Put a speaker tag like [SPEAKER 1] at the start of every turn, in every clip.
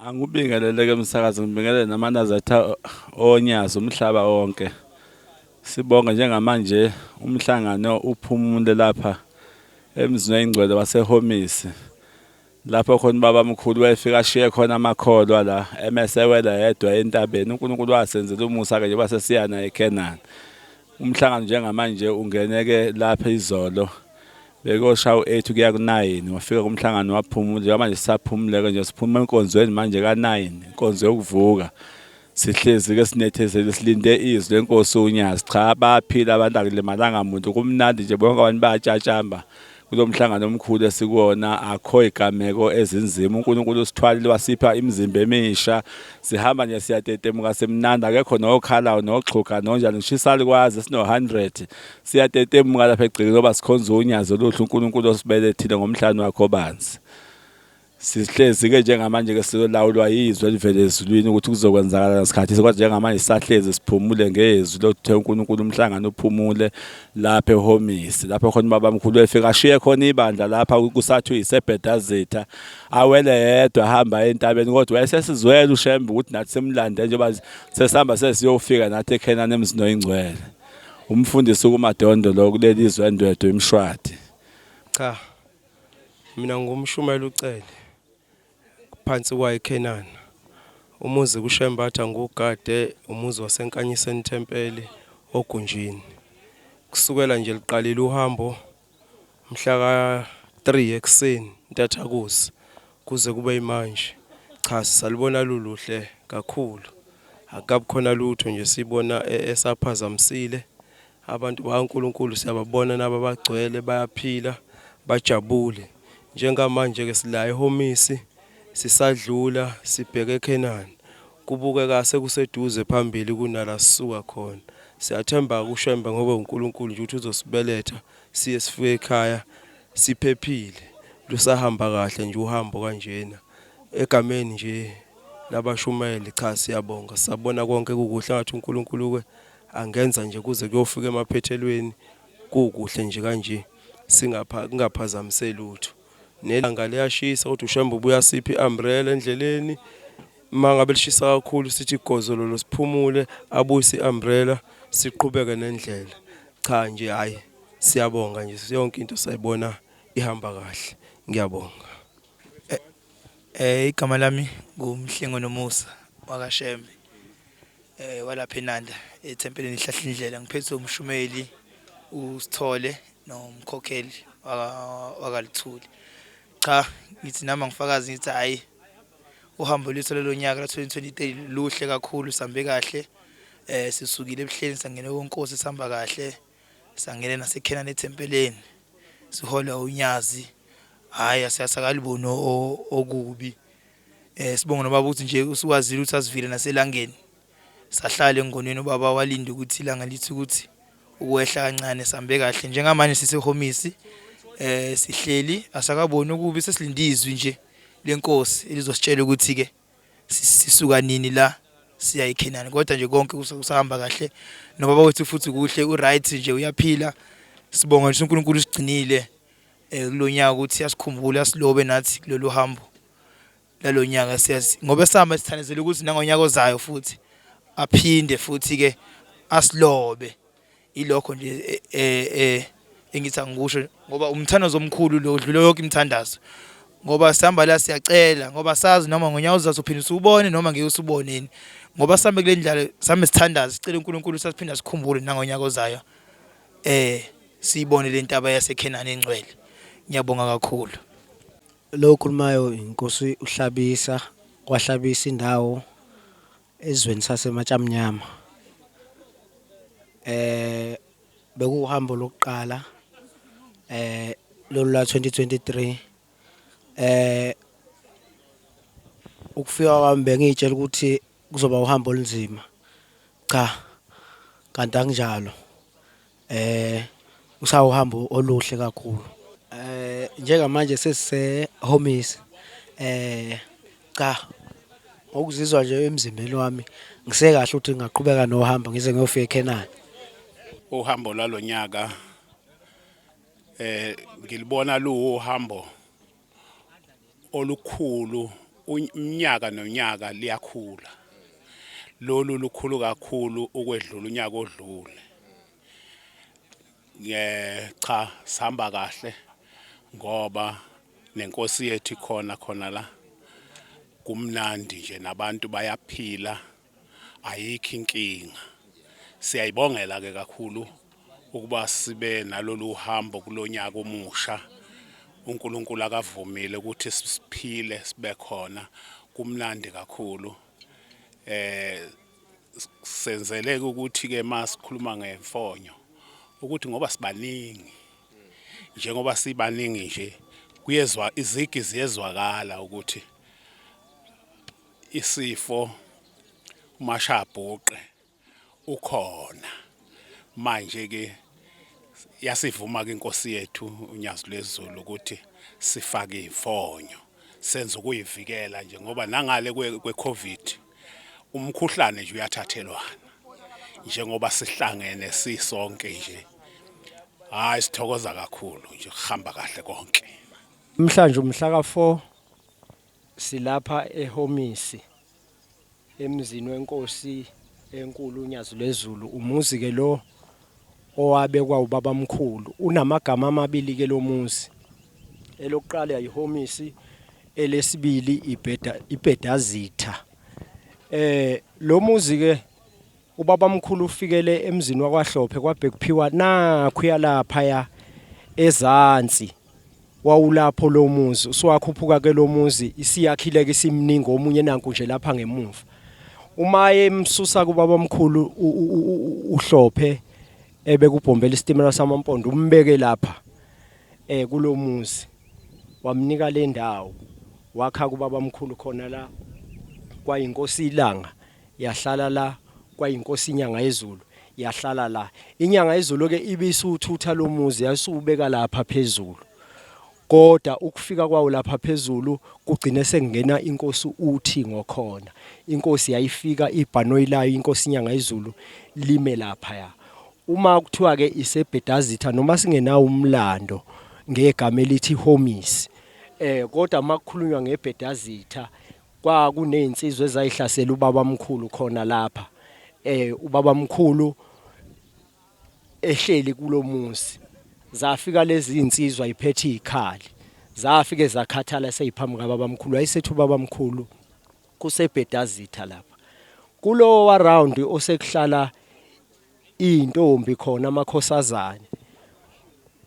[SPEAKER 1] Angubingelele ke msakazi, ngibingelele namanazatha onyazi umhlaba wonke. Sibonge njengamanje umhlangano uphumule lapha emzini oyingcwele waseHomisi. Lapho khona ubabamkhulu wayefika ashiye khona amakholwa la emesewela yedwa entabeni. UNkulunkulu wasenzela umusa ke njengoba sesiya naye eKhenani. Umhlangano njengamanje ungeneke lapha izolo bekuyoshaya u-8 kuya ku-9 wafika kumhlangano waphumula njengoba manje sisaphumuleke nje siphuma enkonzweni manje ka-9 inkonzo yokuvuka sihlezi ke sinethezele silinde izwi lenkosi uNyazi cha bayaphila abantu akulimalanga muntu kumnandi nje bonke abantu bayatshatshamba kulo mhlangano omkhulu esikuwona akho igameko ezinzima uNkulunkulu usithwalile wasipha imizimba emisha sihamba nje siyatetemuka simnandi akekho nokhalayo noxhuga nonjani ngisho isalikwazi sino-100 siyatetemuka lapha egcekeni ngoba sikhonza unyazi oluhle uNkulunkulu osibelethile ngomhlane wakhe obanzi Sihlezi-ke njengamanje-ke silawulwa yizwi elivele ezulwini ukuthi kuzokwenzakala ngasikhathi kodwa njengamanje sisahlezi siphumule ngezwi lokuthe uNkulunkulu umhlangano uphumule lapha ehomisi lapho khona ubabamkhulu efika ashiye khona ibandla lapha kusathi uyisebhedazitha awele yedwa ahamba entabeni kodwa wayesesizwela uShembe ukuthi nathi simlande njengoba sesihamba sesiyofika nathi eKhenani emzini oyingcwele umfundisi kuMadondo lo kuleli zwe eNdwedwe iMshwati.
[SPEAKER 2] Cha Mina ngumshumayeli uCele phansi kwayo eKhenana. Umuzi kuShembatha ngugade umuzi waseNkanyiseni Thempeli oGunjini. Kusukela nje liqalile uhambo mhla ka-3 ekuseni ntathakusa kuze kube imanje. Cha sisalubona luluhle kakhulu. Akukabi khona lutho nje sibona e, esaphazamisile. Abantu bakaNkulunkulu siyababona naba bagcwele bayaphila bajabule. Njengamanje-ke sila eHomisi sisadlula sibheke eKhenani. Kubukeka sekuseduze phambili kunala sisuka khona. Siyathemba-ke uShembe ngoba uNkulunkulu nje ukuthi uzosibeletha siye sifike ekhaya siphephile. Lusahamba kahle nje uhambo kanjena. Egameni nje labashumayeli cha siyabonga sabona konke kukuhle ngathi uNkulunkulu-ke angenza nje kuze kuyofika emaphethelweni kukuhle nje kanje singapha kungaphazamise lutho nelanga liyashisa kodwa uShembe ubuya siphi i-umbrella endleleni uma ngabe lishisa kakhulu sithi gozololo siphumule abuyise i-umbrella siqhubeke nendlela cha nje hayi siyabonga nje yonke into sayibona ihamba kahle ngiyabonga.
[SPEAKER 3] Eh igama lami nguMhlengo Nomusa wakaShembe. Eh walapha eNanda ethempelini iHlahlindlela ngiphethe umshumeli uSithole nomkhokheli wakaLuthuli. Cha ngithi nami angifakazi ngithi hhayi uhambo lwethu lalo nyaka la-2023 luhle kakhulu sihambe kahle eh sisukile ebuhleni sangena konkosi sihamba kahle sangena naseKhenani ethempeleni siholwa unyazi hhayi asiyasakaliboni okubi Eh sibonga nobaba ukuthi nje usukwazile ukuthi asivile naselangeni. Sahlala engonweni ubaba walinda ukuthi ilanga lithi ukuthi ukwehla kancane sambe kahle. Njengamanje sisehomisi eh sihleli asakaboni ukubi sesilinde izwi nje lenkosi elizositshela ukuthi ke sisuka nini la siya eKhenani kodwa nje konke kusahamba kahle nobaba wethu futhi kuhle uright nje uyaphila sibonga nje uNkulunkulu usigcinile eh kulonyaka ukuthi asikhumbule asilobe nathi kulolu hambo lalonyaka siyazi ngoba sihamba sithandazela ukuthi nangonyaka ozayo futhi aphinde futhi ke asilobe ilokho nje eh, eh, eh engithi angikusho ngoba umthandazo omkhulu lo udlula yonke imithandazo ngoba sihamba la siyacela ngoba sazi noma ngonyaka ozayo uphinde usubone noma ngeke usuboneni ngoba sihambe kule ndlela sihambe sithandaza sicela uNkulunkulu sasiphinda sikhumbule nangonyaka ozayo eh siyibone le ntaba yaseKhenani engcwele ngiyabonga kakhulu.
[SPEAKER 4] Lo okhulumayo inkosi uHlabisa, kwaHlabisa indawo ezweni saseMatshamnyama. Eh bekuwuhambo lokuqala eh lolu la 2023 eh ukufika kwami bengiyitshela ukuthi kuzoba uhambo olunzima cha kanti akunjalo Eh usawuhambo oluhle kakhulu. Eh njengamanje sesise Homies. Eh cha Ngokuzizwa nje emzimbeni wami ngisekahle ukuthi ngingaqhubeka nohambo ngize ngiyofika eKhenani.
[SPEAKER 5] Uhambo lwalonyaka ngilibona luhambo olukhulu, umnyaka nonyaka liyakhula. Lolu lukhulu kakhulu ukwedlula unyaka odlule. Cha, sihamba kahle ngoba nenkosi yethu ikhona khona la. Kumnandi nje nabantu bayaphila, ayikho inkinga. Siyayibongela ke kakhulu ukuba sibe nalolu hambo kulonyaka omusha. uNkulunkulu akavumile ukuthi siphile sibe khona, kumnandi kakhulu. Senzeleke ukuthi ke masikhuluma ngemfonyo ukuthi ngoba sibaningi, njengoba sibaningi nje kuyezwa izigi ziyezwakala ukuthi isifo umashabhuqe ukhona. Manje ke yasivuma ke inkosi yethu uNyazi lwezulu ukuthi sifake imfonyo senze ukuyivikela nje, ngoba nangale kwe-COVID umkhuhlane nje uyathathelwana njengoba sihlangene sisonke nje. Hayi, sithokoza kakhulu nje, kuhamba kahle konke.
[SPEAKER 2] Namhlanje umhla ka-4 silapha eHomisi emzini wenkosi enkulu uNyazi lwezulu. Umuzi ke lo owabekwa ubabamkhulu unamagama amabili ke lo muzi. Elokuqala iHomisi, elesibili ibheda ibhedazitha. Lo muzi ke ubabamkhulu ufikele emzini wakwaHlophe kwabhekuphiwa nakhuya lapha ya ezansi, wawulapho lo muzi. Usuwakhuphuka ke lo muzi, isiyakhile ke isimningi omunye nanku nje lapha ngemuva. Uma emsusa kubabamkhulu uHlophe ebekubhombela isitimela samampondo, umbeke lapha kulomuzi, wamnika le ndawo, wakha kubabamkhulu khona la. Kwayinkosi iLanga yahlala la, kwayinkosi iNyanga yezulu yahlala la. INyanga yezulu ke ibisuthutha lo muzi yasubeka lapha phezulu, kodwa ukufika kwawo lapha phezulu kugcine sekungena inkosi uthi ngokhona inkosi yayifika ibhanoyi layo inkosi iNyanga yezulu lime lapha ya. Uma kuthiwa ke isebhedazitha noma singenawo umlando ngegama elithi Homisi, kodwa makukhulunywa ngebhedazitha kwakunezinsizwa ezayihlasela ubabamkhulu khona lapha. Ubabamkhulu ehleli kulomuzi, zafika lezi insizwa iphethe izikhali, zafike zakhathala seyiphambi kababamkhulu. Wayesethi ubabamkhulu kusebhedazitha lapha kulowa round osekuhlala intombi khona amakhosazane.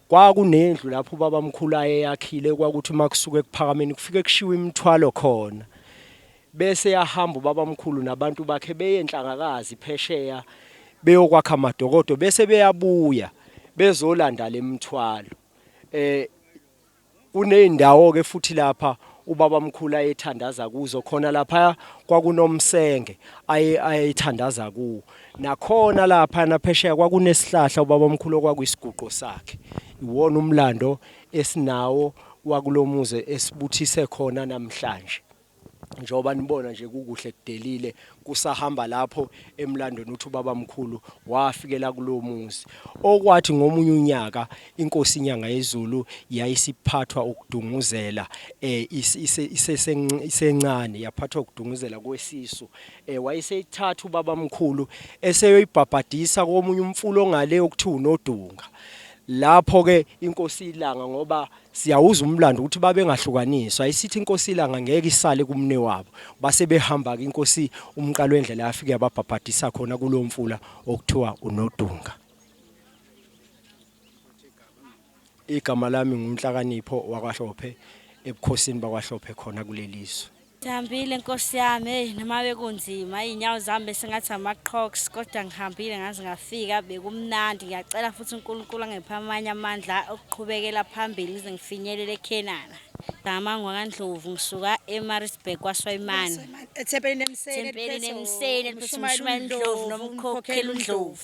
[SPEAKER 2] Kwakunendlu lapho ubabamkhulu ayeyakhile, kwakuthi makusuke ekuphakameni kufike kushiwe imithwalo khona, bese yahamba ubabamkhulu nabantu bakhe beye enhlangakazi phesheya beyokwakha amadokodo, bese beyabuya bezolanda lemithwalo. Kuneyindawo ke futhi lapha ubabamkhulu ayethandaza kuzo khona lapha, kwakunomsenge aye ayethandaza kuwo. Nakhona lapha naphesheya kwakunesihlahla ubabamkhulu okwakuyisiguqo sakhe. Iwona umlando esinawo wakulomuzi esibuthise khona namhlanje. Njengoba nibona nje kukuhle kudelile, kusahamba lapho emlandweni uthi ubabamkhulu wafikela kulo muzi. Okwathi ngomunye unyaka inkosi iNyanga yezulu yayisiphathwa ukudunguzela, isencane yaphathwa ukudunguzela kwesisu. Wayeseyithatha ubabamkhulu eseyoyibhabhadisa komunye umfula ongale okuthiwa uNodunga. Lapho ke inkosi iLanga, ngoba siyawuza umlando ukuthi babengahlukaniswa, ayisithi inkosi iLanga ngeke isale kumne wabo. Base behamba ke inkosi umqalo wendlela yafike yababhabhadisa khona kulowo mfula okuthiwa uNodunga. Igama lami nguNhlakanipho wakwaHlophe ebukhosini bakwaHlophe khona kulelizwe.
[SPEAKER 6] Ngihambile nkosi yami, hey noma bekunzima, iy'nyawo zami besengathi ama-crocs, kodwa ngihambile ngaze ngafika, bekumnandi. Ngiyacela futhi uNkulunkulu angiphe amanye amandla okuqhubekela phambili ngize ngifinyelele eKhenana. Gama ngwakaNdlovu, ngisuka eMaritzburg kwaSwayimane.
[SPEAKER 7] Ethempelini eMseni.
[SPEAKER 6] Ethempelini eMseni eliphethwe uMshumayeli uNdlovu nomkhokheli uNdlovu.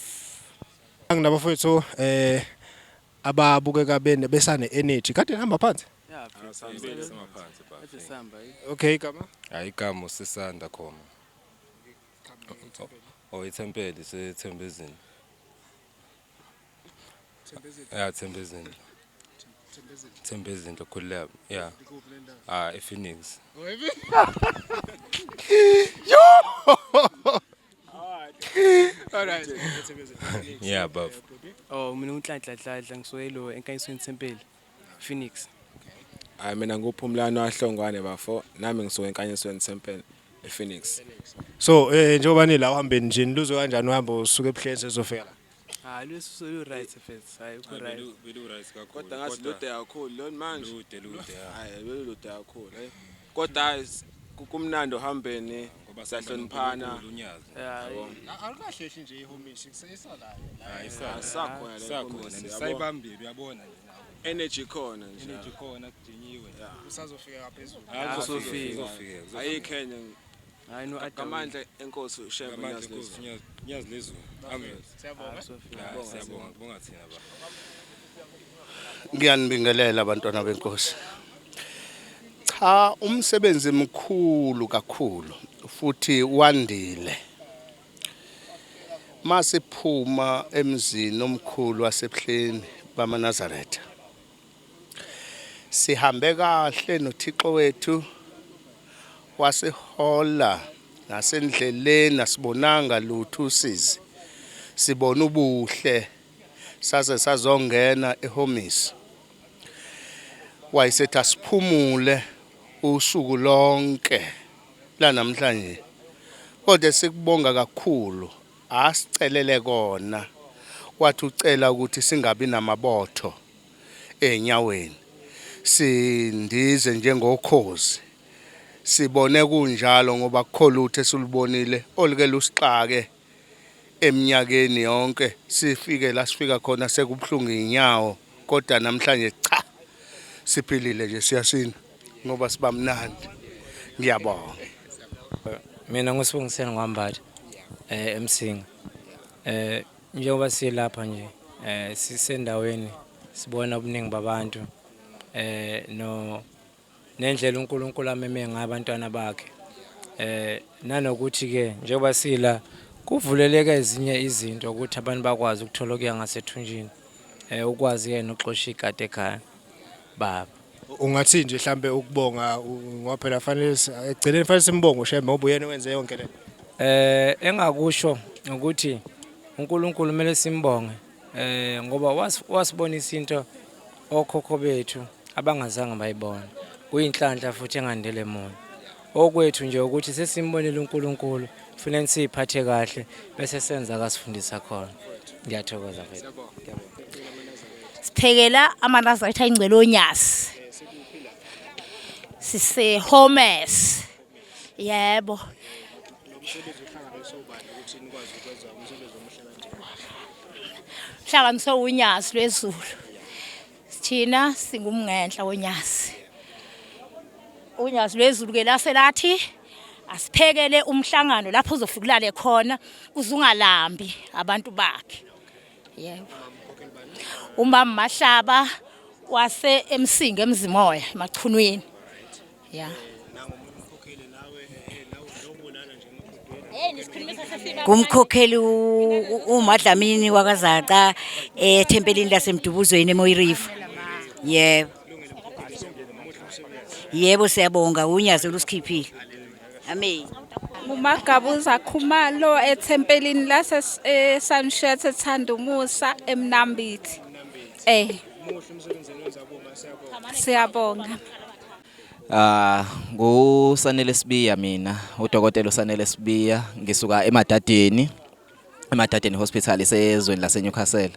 [SPEAKER 8] Nginabafowethu ababukeka bene besane energy. Kade nihamba phansi?
[SPEAKER 7] Okay, igama?
[SPEAKER 2] Hayi, igama usisanda khoma. Oh, ithempeli sethembezini. Ya, Thembezini. Thembezini khululeka. Yeah. Ah, ePhoenix.
[SPEAKER 7] Yo! All right.
[SPEAKER 2] Yeah, baba.
[SPEAKER 8] Oh, mina uNhlanhla Dladla, ngisuke lo eNkanyisweni Tempel, Phoenix.
[SPEAKER 9] Hayi, mina nguphumlano wahlongwane bafo, nami ngisuke eNkanyisweni Temple ePhoenix.
[SPEAKER 7] So njengoba nila uhambeni nje, niluzwe kanjani uhambo usuke ebuhleni sezofika la?
[SPEAKER 8] Hayi, lwesu lu right mfethu. Hayi, ku right.
[SPEAKER 2] Belu right kakhulu.
[SPEAKER 9] Kodwa ngathi lude kakhulu lo manje.
[SPEAKER 2] Lude lude, ya.
[SPEAKER 9] Hayi, belude kakhulu. Hey. Kodwa hayi, kumnandi ohambeni, siyahloniphana.
[SPEAKER 7] Alukahlehli nje ihomisi kusesalayo.
[SPEAKER 2] Hayi,
[SPEAKER 9] Asakhona le
[SPEAKER 2] sakhona,
[SPEAKER 9] homisi, yabo.
[SPEAKER 2] sayibambile, uyabona nje nawe.
[SPEAKER 9] Energy khona nje.
[SPEAKER 2] Energy khona, kujinyiwe.
[SPEAKER 7] Usazofika ngaphezulu.
[SPEAKER 8] Kuzofika.
[SPEAKER 2] Kuzofika.
[SPEAKER 9] Ayikho enye.
[SPEAKER 8] Hayi, no other.
[SPEAKER 9] Ngamandla enkosi uShembe
[SPEAKER 2] Ngamandla
[SPEAKER 9] Nyazi
[SPEAKER 2] enkosi
[SPEAKER 9] lezulu.
[SPEAKER 2] Nyazi lezulu. Amen.
[SPEAKER 7] Siyabonga.
[SPEAKER 2] Hayi, siyabonga, kubonga thina baba.
[SPEAKER 10] Ngiyanibingelela abantwana benkosi. Cha, umsebenzi mkhulu kakhulu futhi wandile. Masiphuma emzini omkhulu wasebuhleni bamaNazaretha. Sihambe kahle noThixo wethu, wasihola nasendleleni, asibonanga lutho usizi. Sibona ubuhle saze sazongena ehomisi. Wayesethi asiphumule usuku lonke la namhlanje, kodwa sikubonga kakhulu asicelele kona. Wathi ucela ukuthi singabi namabotho enyaweni, sindize njengokhozi. Sibone kunjalo ngoba kukho lutho esilubonile oluke lusixake eminyakeni yonke. Sifike la sifika khona sekubuhlungu inyawo, kodwa namhlanje cha, siphilile nje, siyasina ngoba sibamnandi. Ngiyabonga.
[SPEAKER 11] Mina ngusibongiseni ngwambatha eMsinga. Njengoba silapha nje sisendaweni, sibona ubuningi babantu no nendlela uNkulunkulu ameme ngayo abantwana bakhe. Nanokuthi ke njengoba sila kuvuleleka ezinye izinto ukuthi abantu bakwazi ukuthola okuya ngasethunjini. Ukwazi ke nokuxosha ikati ekhaya baba.
[SPEAKER 7] Ungathi nje mhlambe ukubonga ngoba phela fanele ekugcineni fanele simbonge uShembe ngoba uyena owenze yonke le.
[SPEAKER 11] Engakusho ukuthi uNkulunkulu kumele simbonge ngoba wasibonisa into okhokho bethu abangazange bayibona. Kuyinhlanhla futhi engandele moya. Okwethu nje ukuthi sesimbonile uNkulunkulu, kufanele siphathe kahle bese senza akasifundisa khona. Ngiyathokoza mfethu.
[SPEAKER 12] Siphekela amaNazaretha ingcwele onyazi. Sise Homes. Yebo. Hlanganiswe unyazi lwezulu. Thina singumngenhla wonyazi. Unyazi lwezulu ke lase lathi asiphekele umhlangano lapho uzofika ulale khona uzungalambi abantu bakhe. Yebo. Umama Mahlaba wase eMsinga eMzimoya eMachunwini. Yeah.
[SPEAKER 13] Ngumkhokheli uMadlamini wakaZaca ethempelini laseMdubuzweni eMooi River. Yebo. Yebo, siyabonga unyazi olusikhiphile. Amen.
[SPEAKER 14] Ngumagabuza Khumalo ethempelini lase Sunset eThandumusa eMnambithi. Siyabonga.
[SPEAKER 15] Ngusanele Sibiya mina, udokotela uSanele Sibiya, ngisuka eMadadeni, eMadadeni Hospital isezweni lase Newcastle.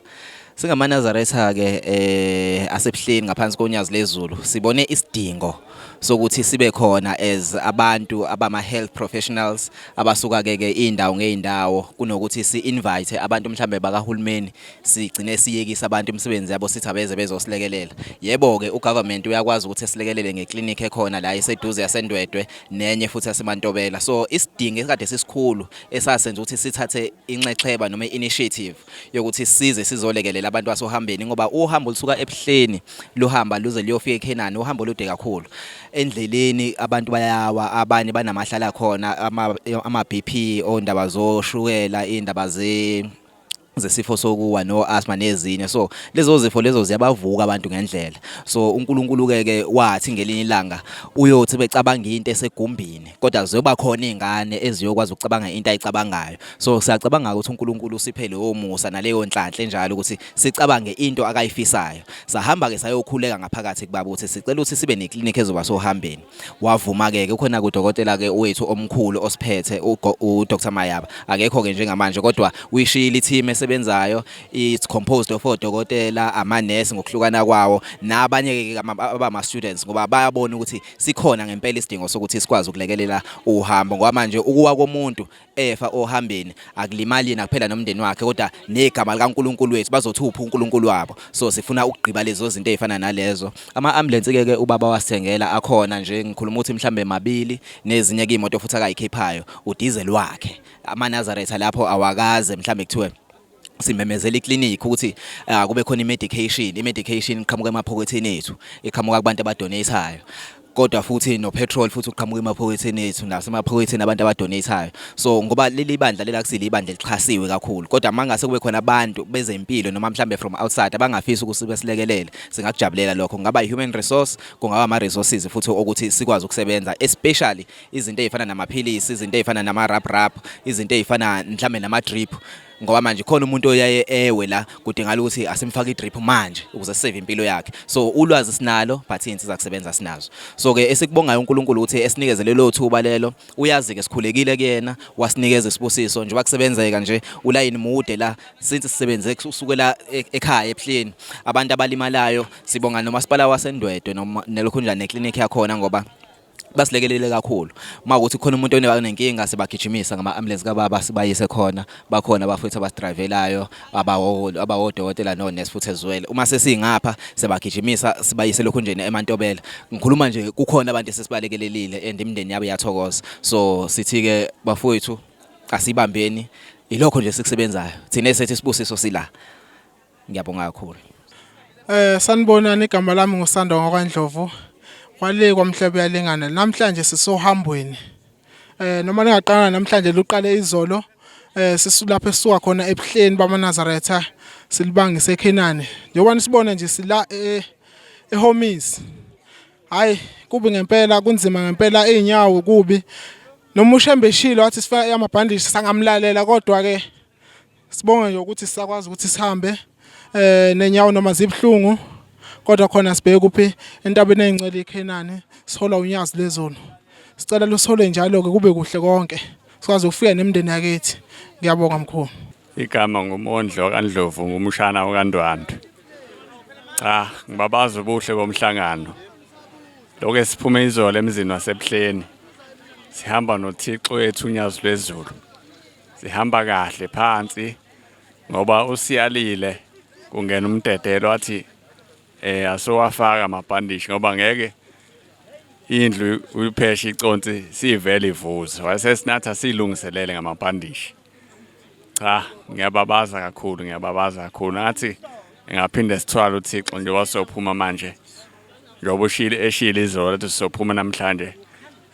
[SPEAKER 15] SingamaNazaretha ke asebuhleni ngaphansi konyazi lezulu, sibone isidingo sokuthi sibe khona as abantu abama health professionals abasuka ke indawo ngeindawo, kunokuthi si invite abantu mhlambe bakahulumeni, sigcine siyekisa abantu imisebenzi yabo sithi abeze bezosilekelela. Yebo ke ugovernment uyakwazi ukuthi esilekelele ngeclinic ekhona la eseduze yaseNdwedwe nenye futhi yaseMantobela. So isidingo esikade sisikhulu esasenza ukuthi sithathe inxexheba noma initiative yokuthi size sizolekelela. indlela abantu basohambeni ngoba uhambo lusuka ebuhleni luhamba luze luyofika eKhenani uhambo olude kakhulu. Endleleni abantu bayawa abanye banamahlala khona ama ama BP ondaba zoshukela indaba ze zesifo sokuwa no asthma nezinye so lezo zifo lezo ziyabavuka abantu ngendlela so uNkulunkulu ke ke wathi ngelinye ilanga uyothi becabanga into esegumbini kodwa ziyoba khona izingane eziyokwazi ukucabanga into ayicabangayo so siyacabanga ukuthi uNkulunkulu usiphe leyo musa naleyo nhlanhla enjalo ukuthi sicabange into akayifisayo sahamba ke sayokhuleka ngaphakathi kubaba ukuthi sicela ukuthi sibe neclinic ezoba sohambeni wavuma ke kukhona kudokotela ke wethu omkhulu osiphethe uDr Mayaba akekho ke njengamanje kodwa uyishiyile i-team esebenzayo it's composed of odokotela amanesi ngokuhlukana kwawo nabanye ke abama students ngoba bayabona ukuthi sikhona ngempela isidingo sokuthi sikwazi ukulekelela uhambo ngoba manje ukuwa komuntu efa ohambeni akulimali yena kuphela nomndeni wakhe kodwa negama likaNkuluNkulu wethu bazothi uphi uNkulunkulu wabo so sifuna ukugqiba lezo zinto ezifana nalezo ama ambulance ke ke ubaba wasithengela akhona nje ngikhuluma ukuthi mhlambe mabili nezinye ke imoto futhi akayikhiphayo udiesel wakhe amaNazaretha lapho awakaze mhlambe kuthiwe simemezela iclinic ukuthi kube khona imedication imedication iqhamuka emaphoketheni ethu iqhamuka kubantu abadonatayo kodwa futhi no petrol futhi uqhamuka emaphoketheni ethu nasemaphoketheni abantu abadonatayo so ngoba leli bandla lela kusile ibandla elixhasiwe kakhulu kodwa mangase kube khona abantu bezempilo noma mhlambe from outside abangafisa ukuthi besilekelele singakujabulela lokho kungaba human resource kungaba ama resources futhi ukuthi sikwazi ukusebenza especially izinto ezifana namaphilisi izinto ezifana nama rub rub izinto ezifana mhlambe nama drip ngoba manje khona umuntu oyaye ewe la kudingala ukuthi asimfake idrip manje ukuze sisave impilo yakhe so ulwazi sinalo but insiza kusebenza sinazo so ke esikubongayo uNkulunkulu ukuthi esinikeze lelo thuba lelo uyazi ke sikhulekile kuyena wasinikeza isibusiso njengoba kusebenzeka nje ulayini mude la since sisebenze kusukela ekhaya ebuhleni abantu abalimalayo sibonga nomasipala waseNdwedwe noma nelokhu njani neclinic yakhona ngoba basilekelele kakhulu uma ukuthi khona umuntu onenkinga sibagijimisa ngama ambulance kababa sibayise khona bakhona abafowethu abasidrivelayo abawodokotela no nurse futhi ezwele uma sesingapha sibagijimisa sibayise lokhu nje emantobela ngikhuluma nje kukhona abantu esesibalekelelile and imindeni yabo iyathokoza so sithi ke bafowethu asibambeni ilokho nje sikusebenzayo thina esethi isibusiso sila ngiyabonga kakhulu
[SPEAKER 16] Sanibonani igama lami nguSanda ngakwaNdlovu kwale kwaMhlebe yalingana namhlanje sisohambweni noma lingaqala namhlanje luqale izolo sisulapha esisuka khona ebuhleni bamaNazaretha silibangise eKhenani njengoba nisibona nje sila eHomisi hayi kubi ngempela kunzima ngempela izinyawo kubi noma ushembeshilo wathi sifake amabhandishi sangamlalela kodwa ke Sibonge nje ukuthi sisakwazi ukuthi sihambe eh nenyawo noma zibhlungu kodwa khona sibheke kuphi entabeni engcwele iKhenani sihola unyazi lezulu. Sicela lusihole njalo ke kube kuhle konke. Sikwazi ukufika nemindeni yakithi. Ngiyabonga mkhulu.
[SPEAKER 17] Igama nguMondlo kaNdlovu ngumshana okaNdwandwe. Cha, ngibabaza ubuhle bomhlangano. Lokho esiphume izolo emzini waseBuhleni. Sihamba noThixo wethu uNyazi lwezulu. Sihamba kahle phansi ngoba usiyalile kungena umdedelo wathi eh asowafaka amabhandishi ngoba ngeke indlu uyipheshe iconsi sivele ivuze wayesesinatha silungiselele ngamabhandishi cha ngiyababaza kakhulu ngiyababaza kakhulu ngathi engaphinde sithwale uThixo njengoba sophuma manje njengoba ushile eshile izolo lethi sizophuma namhlanje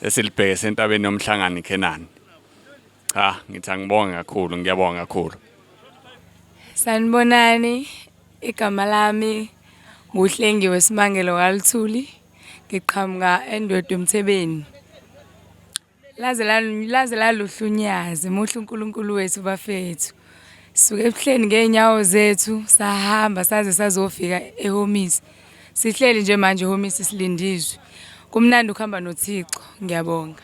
[SPEAKER 17] esilibheke sentabeni yomhlangano iKhenani Cha, ngithi angibonge kakhulu, ngiyabonga kakhulu.
[SPEAKER 18] Sanibonani, igama lami nguHlengiwe Simangelo kaLuthuli, ngiqhamuka eNdwedwe Mthebeni. Laze laze laluhle unyazi, muhle uNkulunkulu wethu bafethu. Sisuke ebuhleni ngey'nyawo zethu sahamba saze sazofika eHomisi. Sihleli nje manje eHomisi silindizwe. Kumnandi ukuhamba noThixo, ngiyabonga.